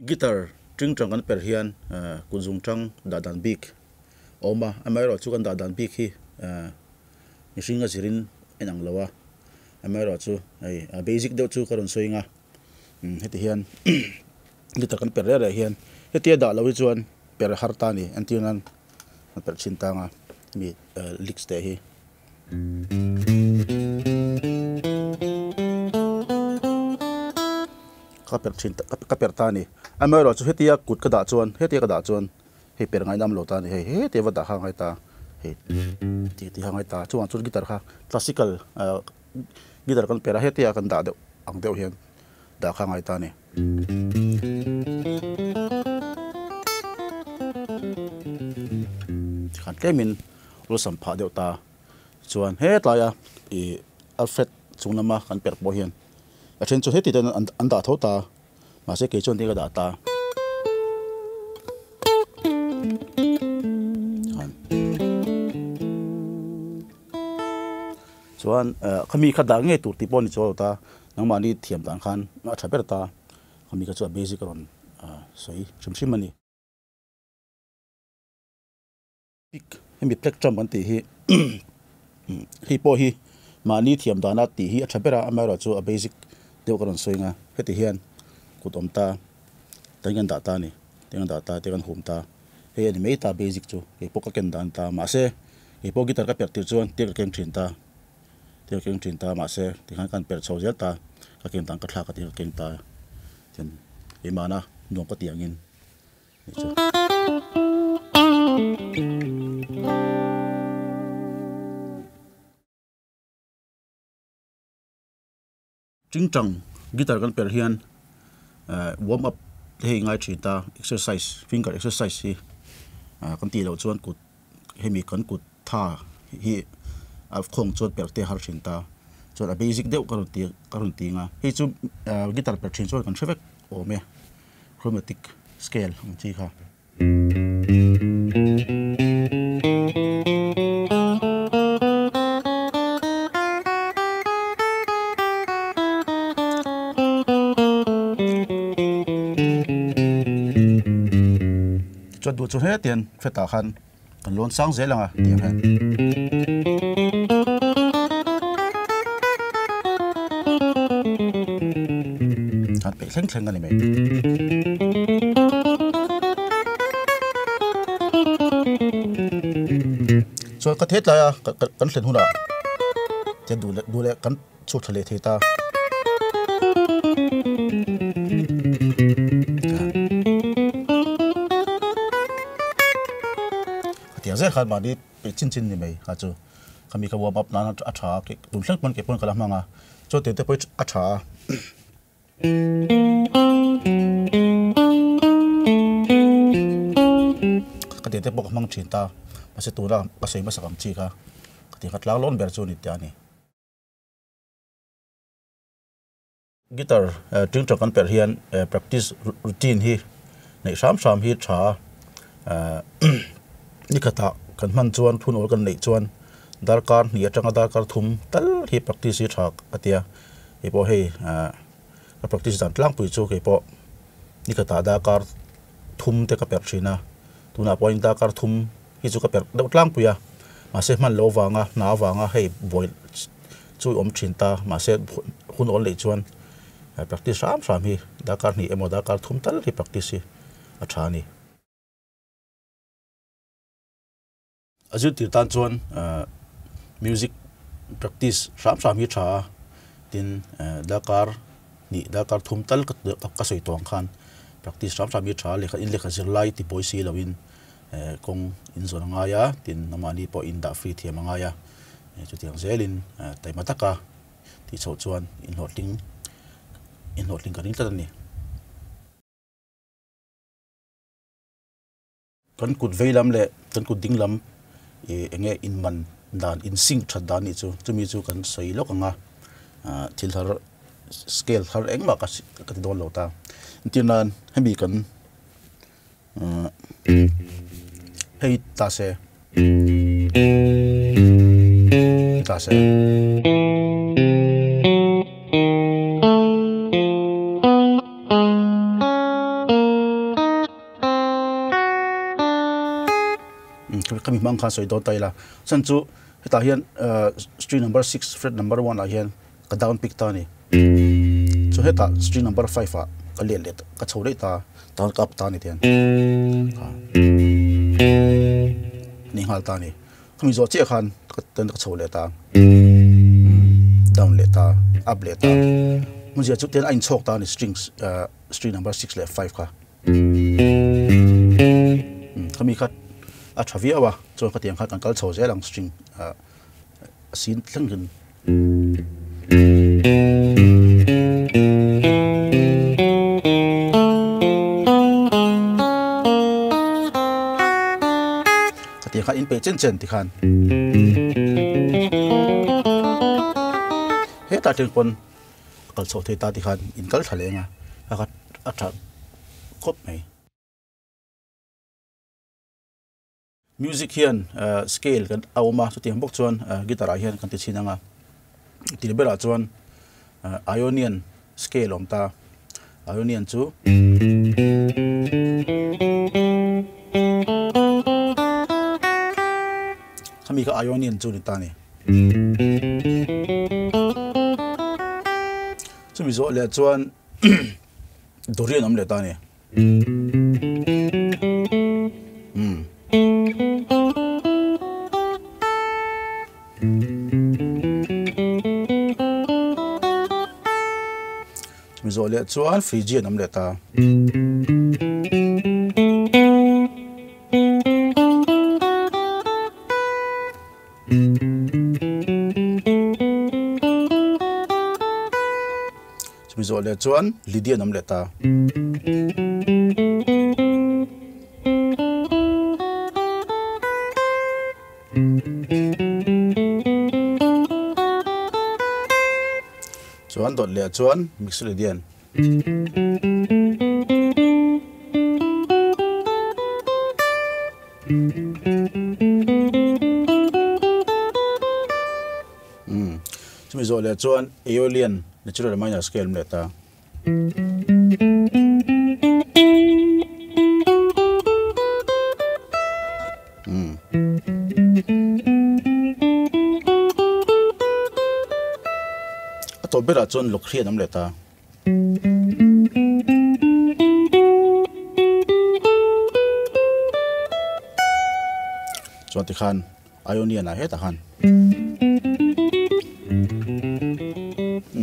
Guitar tingtang kan perh hian kut zungtang dah dan bik a awm a, amaherawhchu kan dah dan bik hi mihring a zirin a inang lo a, amaherawhchu hei a basic deuh chu ka rawn sawi ang a, heti hian guitar kan perh reh reh hian hetia dah loh hi chuan perh a har ta a ni, entir nan a perh thin tang a mi licks te hi. Ka perh thin ka perh ta a ni. Amaherawhchu hetia kut ka dah chuan hetia ka dah chuan hei perh ngainam lo ta a ni hei hetia va dah kha a ngai ta hei tih tih kha a ngai ta chuvang chuan guitar kha classical ah guitar kan perh a hetia kan dah deuh ang deuh hian dah kha a ngai ta a ni. Tikhan tlemin awlsam phah deuh ta chuan hetlaia ih Alfred chung lama kan perh pawh hian. A then chu heti ten an dah tho ta, mahse kei chuan ka dah ta. Chuan khami kha dah ngei tur tih pawh a ni chuang lo ta, nangmahni thiam dan khan a tha ber ta, khami kha chu a basic a rawn sawi hrim hrim a ni. Pick hemi plectrum kan tih hi hei pawh hi mahni thiam dana tih hi a tha ber a amaherawhchu a basic deuh ka rawn sawi ang a heti hian kut awm ta tan kan dah ta a ni te kan dah ta te kan hum ta hei a ni mai ta basic chu kei pawh ka ken dan ta mahse kei pawh guitar ka perh tir chuan tir ka keng thin ta tir ka keng thin ta mahse tikhan ka han perh chho zel ta ka ken dan ka thlak a tir ka keng ta chuan keimahna nuam ka tih angin. Tingtang guitar kan perh hian warm up te hei ngai thin ta exercise finger exercise hi kan tih loh chuan kut hemi kan kut tha hi a khawng chuan perh te a har thin ta chuan a basic deuh ka rawn ti ka rawn ti ang a hei chu guitar perh thin chuan kan hre vek awm e. Chromatic scale ang chi kha. Chuan duh chu hetiang fetah khan kan lawn sang zel ang a tiang hian. Kan peih thleng thleng a ni mai. Chuan ka thet lai a kan thlen hunah tian duh leh duh leh kan chhuk thla leh thei ta. Khatiang zel khan mahni peih chin chin ni mai kha chu khami kha warm up nan a tha a tun thleng pawn kei pawn ka la hmang a chuan tete pawh hi a tha a. Ka tete pawh ka hmang thin ta mahse tuna ka sawi hmasak ang chi kha khatiang kha tlang lawn ber chu a ni teh a ni. Guitar tingtang kan perh hian practice routine hi neih hram hram hi tha a, nikhatah kan hman chuan phun awl kan neih chuan darkar hnih atanga darkar thum tal hi practice hi tha a ti a, kei pawh hei ka practice dan tlangpui chu kei pawh nikhatah darkar thum te ka perh thin a, tunah pawhin darkar thum hi chu ka perh deuh tlangpui a, mahse hman loh avanga hna avanga hei buai chu i awm thin ta, mahse hun awl neih chuan practice hram hram hi darkar hnih emaw darkar thum tal hi practice hi a tha a ni. A zirtir tan chuan music practice hram hram hi tha a, tin darkar hnih darkar thum tal ka sawi tawh ang khan practice hram hram hi tha a, lehkha in lehkha zirlai ti pawi si loin kawng in zawn a ngai a, tin amahni pawh in dah free thiam a ngai a, chutiang zelin taima taka tih chhoh chuan inhlawhtling inhlawhtling ka ring tlat a ni. Kan kut vei lam leh kan kut ding lam ih eng nge inman dan in sync that dan nih chu chumi chu kan sawi lawk ang a thil thar scale thar engmah ka ka ti dawn lo ta entir nan hemi kan hei ta se ta se. Khami hmang khan sawi dawn ta ila. Chhan chu hetah hian string number 6 fret number 1 ah hian ka down pick ta a ni. Chu hetah string number 5 ah ka let leh ka chho daih ta down ka up ta a ni tihian kha ni nghal ta a ni. Khami zawh chiah khan ka ka chho leh ta down leh ta up leh ta. Hmunzia chu tihian a inchhawk ta a ni strings string number 6 leh 5 kha. Khami kha a tha viau a, chuan khatiang kha kan kal chho zel ang string a sin thleng in. Khatiang khan in pe chen chen tikhan. Hetah teng pawn a kal chhoh thei ta tikhan in kal tha leng a, a kha a tha khawp mai. Music hian scale kan a awm a, chutiang bawk chuan guitar ah hian kan ti chhin ang a, tir berah chuan Ionian scale a awm ta, Ionian chu. Khami kha Ionian chu ni ta a ni. Chumi zawh leh chuan Dorian awm leh ta a ni. Chumi zawh leh chuan Phrygian awm leh ta. Chumi zawh leh chuan Lydian awm leh ta. Chuan dawt leh chuan Mixolydian. Chumi zawh leh chuan Aeolian natural minor scale awm leh ta. A tawp berah chuan Locrian awm leh ta. Chuan tikhan Ionian ah hetah khan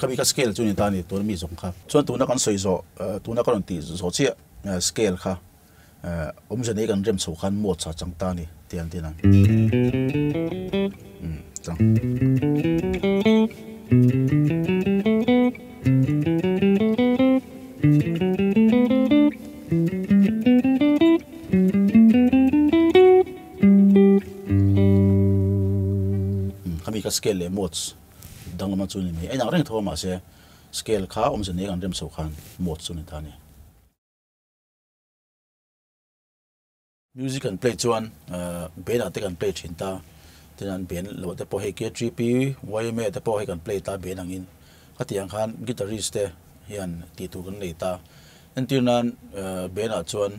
khami kha scale chu ni ta a ni tuna mi zawng kha. Chuan tuna kan sawi zawh tuna ka rawn tih zawh chiah scale kha awmzia nei kan rem chho khan modes ah chang ta a ni tih an tin ang. Chang. Khami kha scale leh modes danglam chu ni mai. A inang reng tho a mahse scale kha awmze nei kan rem chho khan modes chu ni ta a ni. Music kan play chuan band ah te kan play thin ta, tin an band loh te pawh hei KTP, YMA te pawh hei kan play ta band angin khatiang khan guitarist te hian tih tur kan nei ta. Entir nan band ah chuan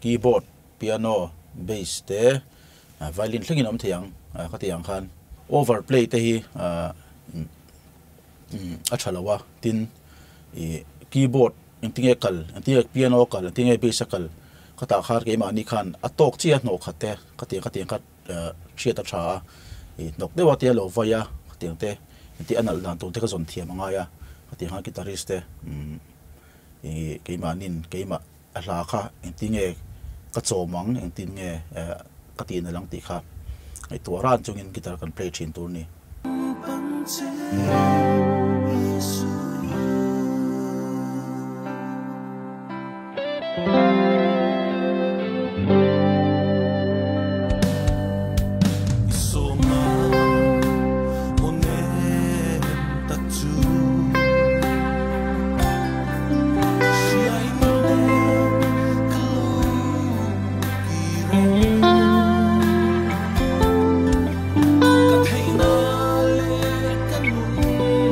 keyboard, piano, bass te violin thlengin a awm thei ang khatiang khan over play te hi a tha lo a, tin ih keyboard Engtinge kal, engtinge piano kal, engtinge bass a kal, ka tah khan keimahni khan a tawk chiah a hnawh khat te ka tiang ka tiang kha hriat a tha a, ih hnawk deuh a tia lo vai a ka tiang te engti a nalh dan tur te ka zawn thiam a ngai a, ka tiang khan guitarist te ih keimahnin keimah a hla kha engtinge ka chawm ang engtin nge ka tih nalh ang tih kha ngaihtuah ran chungin guitar kan play thin tur a ni. Ka theihna leh ka nun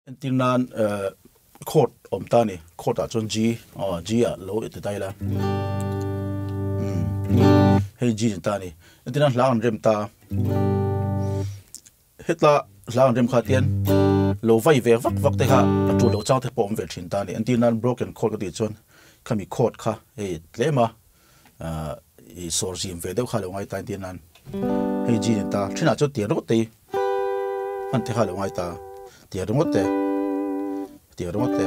Entir nan chord awm ta a ni, chord ah chuan G aw G ah lo ti ta ila hei G ni ta a ni. Entir nan hla an rem ta hetla hla an rem kha tian lo vai ve vak vak te kha a tul loh chang te pawh awm ve thin ta a ni. Entir nan broken chord ka tih chuan khami chord kha hei tlem a i sawr zim ve deuh kha lo ngai ta entir nan hei G ni ta thinah chuan tiang ringawt te hi hman te kha lo ngai ta tiang ringawt te tiang ringawt te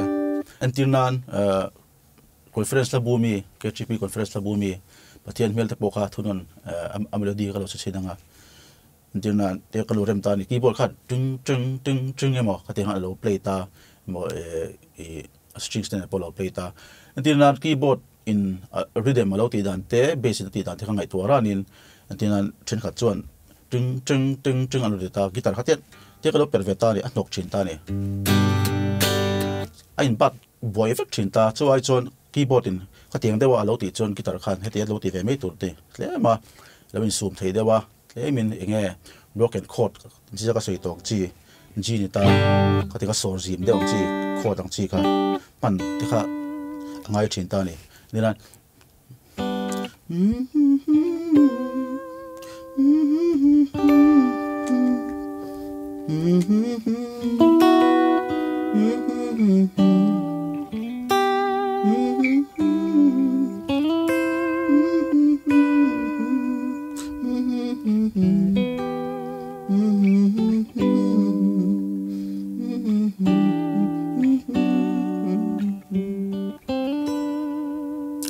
entir nan conference la bu mi KTP conference la bu mi Pathian hmel te pawh kha thunawn a melody kha lo chhe chhin anga entir nan te ka lo rem ta a ni keyboard khan ting ting ting ting emaw ka tih khan a lo play ta emaw i strings te nen pawh a lo play ta entir nan keyboard In rhythm a lo tih dan te, bass in a tih dan te kha ngaihtuah ranin entir nan thenkhat chuan ting ting ting ting an lo ti ta, guitar kha tiat tiat ka lo perh ve ta a ni, a hnawk thin ta a ni. A in bat buai vek thin ta, chu ai chuan keyboard in khatiang deuha a lo tih chuan guitar khan heti a lo ti ve mai tur ti tlem a, lo insum thei deuh a, tlemin eng nge broken chord zia ka sawi tawh ang chi, G ni ta khati ka sawr zim deuh ang chi chord ang chi kha hman te kha a ngai thin ta a ni. Nila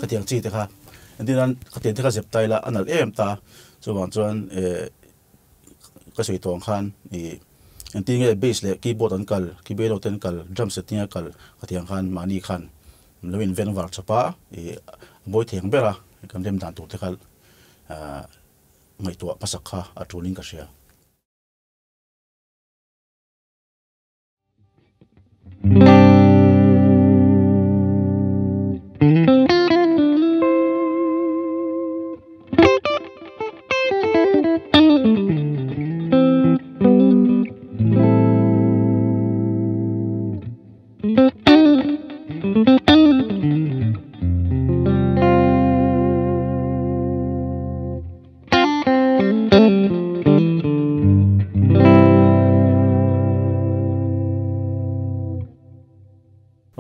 Khatiang chi te kha entir nan khatiang te kha zep ta ila a nalh em ta chuvang chuan eh ka sawi tawh ang khan ih engtin nge bass leh keyboard an kal keyboard te an kal drum set te an kal khatiang khan mahni khan lo invent var chawp a ih a mawi thei ang ber a kan rem dan tur te kha ah. Ngaihtuah hmasak kha a tulin ka hria.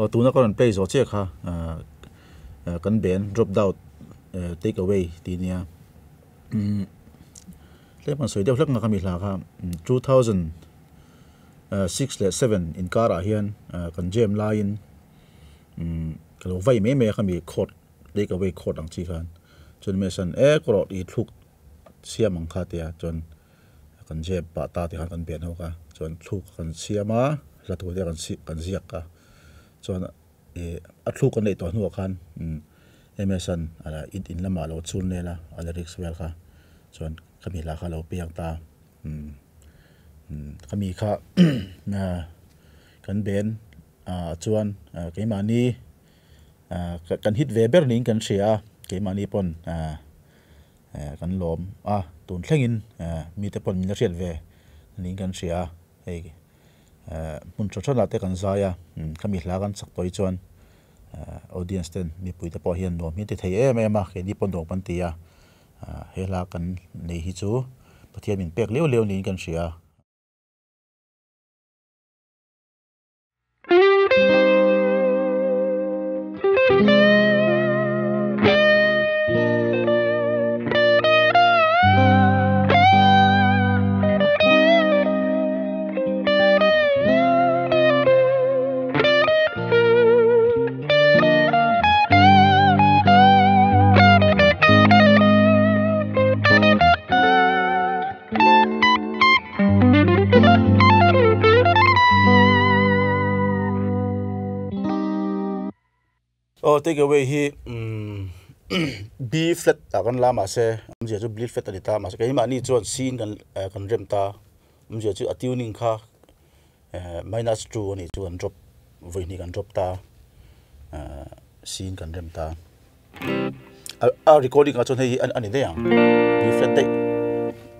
Aw tuna ka rawn play zawh chiah kha kan band drop out take away tih nia tlem kan sawi deuh hlek ang kha mi hla kha 2006 leh 7 inkarah hian kan jam laiin ka lo vai mai mai a khami chord take away chord ang chi khan chuan mehsan e ka rawh i thluk siam ang kha tia chuan kan jam pah ta tih khan kan ben ho kha chuan thluk kan siam a hla tur te kan ziak a chuan ih a thluk kan neih tawh hnuah khan mehsan in lamah a lo chhun vel a a lyrics vel kha chuan khami hla kha a lo piang ta. Khami kha kan ben ah chuan keimahni kan hit ve ber niin kan hria a keimahni pawn kan lawm a tun thlengin mite pawn min la hriat ve niin kan hria a hei hmun tha tha lah te kan zai a khami hla kan chak tawh hi chuan audience ten mipui te pawh hian nuam hi an ti thei em em a keini pawn nuam kan ti a. He hla kan nei hi chu Pathian min pek leu leu niin kan hria. Aw take away hi B flat ah kan la mahse awmzia chu B flat a ni ta mahse keimahni chuan C in kan rem ta awmzia chu a tuning kha Minus 2 a nih chu kan drop vawi hnih kan drop ta C in kan rem ta a recording ah chuan hei hi a ni daih ang B flat daih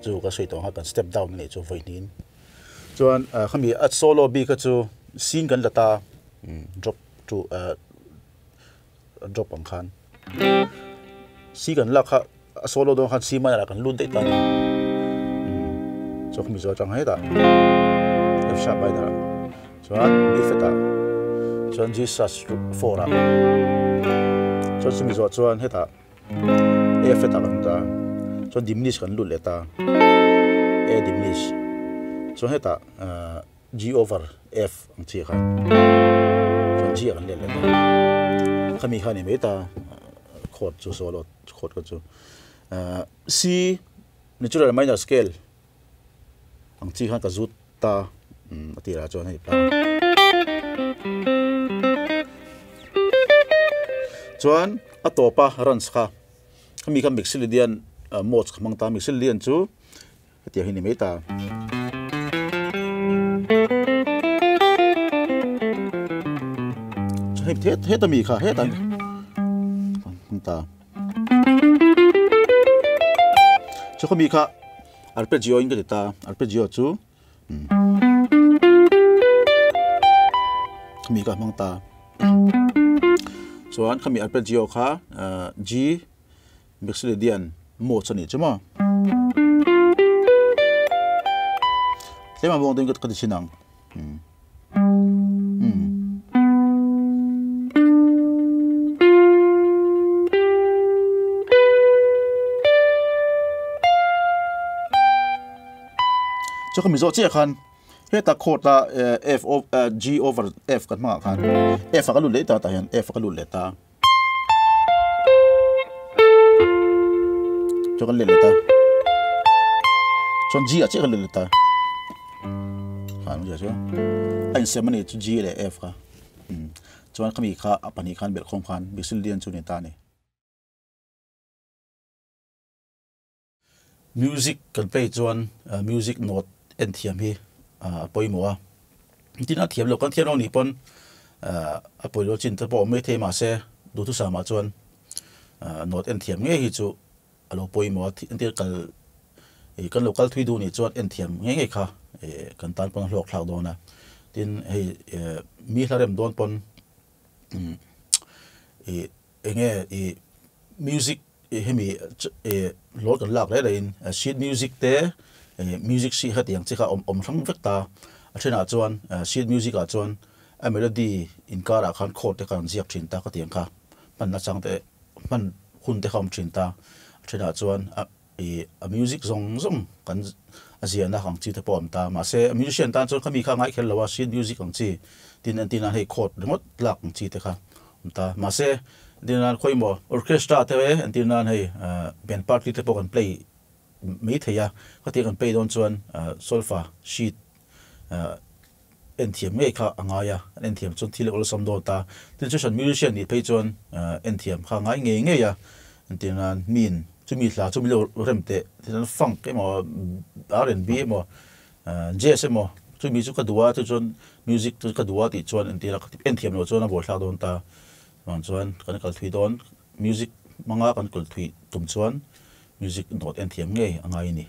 chu ka sawi tawh ang kha kan step down a nih chu vawi hnihin chuan khami a solo bik kha chu C kan la ta drop to drop ang khan C kan lak kha a solo dawn khan C minor ah kan lut daih ta a ni chu khami zawh atang hetah F sharp minor ah chuan B flat ah chuan G sus 4 ah chuan chumi zawh chuan hetah A flat ah kan lut a chuan diminish kan lut leh ta A diminish chuan hetah G over F ang chi kha chuan G ah kan let leh ta khami kha a ni mai ta chord chu solo chord kha chu C natural minor scale ang chi khan ka zut ta a tirah chuan hei pa chuan a tawpa runs kha khami kha mixolydian modes ka hmang ta mixolydian chu Hetiang hi ni mai ta. Hei heta mi kha heta hmang ta. Chu kha mi kha arpeggio in ka ti ta. Arpeggio chu mi kha hmang ta. Chuan khami arpeggio kha G Mixolydian modes a nih chu maw? Tlema bawng deuhin ka ti thin ang. Chu ka mizo chiah khan heta chord a F G over F kan hmangah khan F a ka lut leh ta tah hian F a ka lut leh ta. Chuan kan let leh ta. Chuan G ah chiah kan let leh ta. Ha an zia chu. A insem a ni chu G leh F kha. Chuan khami kha a pahnih khan belhkhawm khan Mixolydian chu ni ta a ni. Music kan play chuan music note en thiam hi a pawimawh a, tin a thiam lo kan thiam lo nih pawn a pawilo chin te pawh a awm maithei mahse duhthusam ah chuan note en thiam ngei hi chu a lo pawimawh a, entir kal ih kan lo kal thui duh nih chuan en thiam ngei ngei kha kan tan pawn a hlawk thlak dawn a, tin hei mi hla rem dawn pawn ih enge ih music hemi hlawt kan lak reng rengin sheet music te music sheet hetiang chi kha awm awm hrang vek ta a thenah chuan sheet music ah chuan a melody inkarah khan chord te kha an ziak thin ta ka tiang kha hman nachang te hman hun te kha awm thin ta a thenah chuan a Ih a music zawng zawng kan a ziahna ang chi te pawh a awm ta. Mahse a musician tan chuan khami kha a ngaihkhelh lo a, sheet music ang chi tin entir nan hei chord ringawt lak ang chi te kha a awm ta. Mahse entir nan khawimaw orchestra te entir nan hei band party te pawh kan play mai thei a, khatiang kan play dawn chuan solfa sheet En thiam ngei kha a ngai a, an en thiam chuan thil a awlsam dawn ta. Tin session musician nih phei chuan en thiam kha a ngai ngei ngei a, entir nan min chumi hla chu min lo rem teh tichuan funk emaw R&B emaw jazz emaw chumi chu ka duh a chuchuan music chu ka duh a tih chuan entir a en thiam loh chuan a buaithlak dawn ta. Chuvang chuan kan kal thui dawn music hmanga kan kal thui tum chuan music note en thiam ngei a ngai a ni.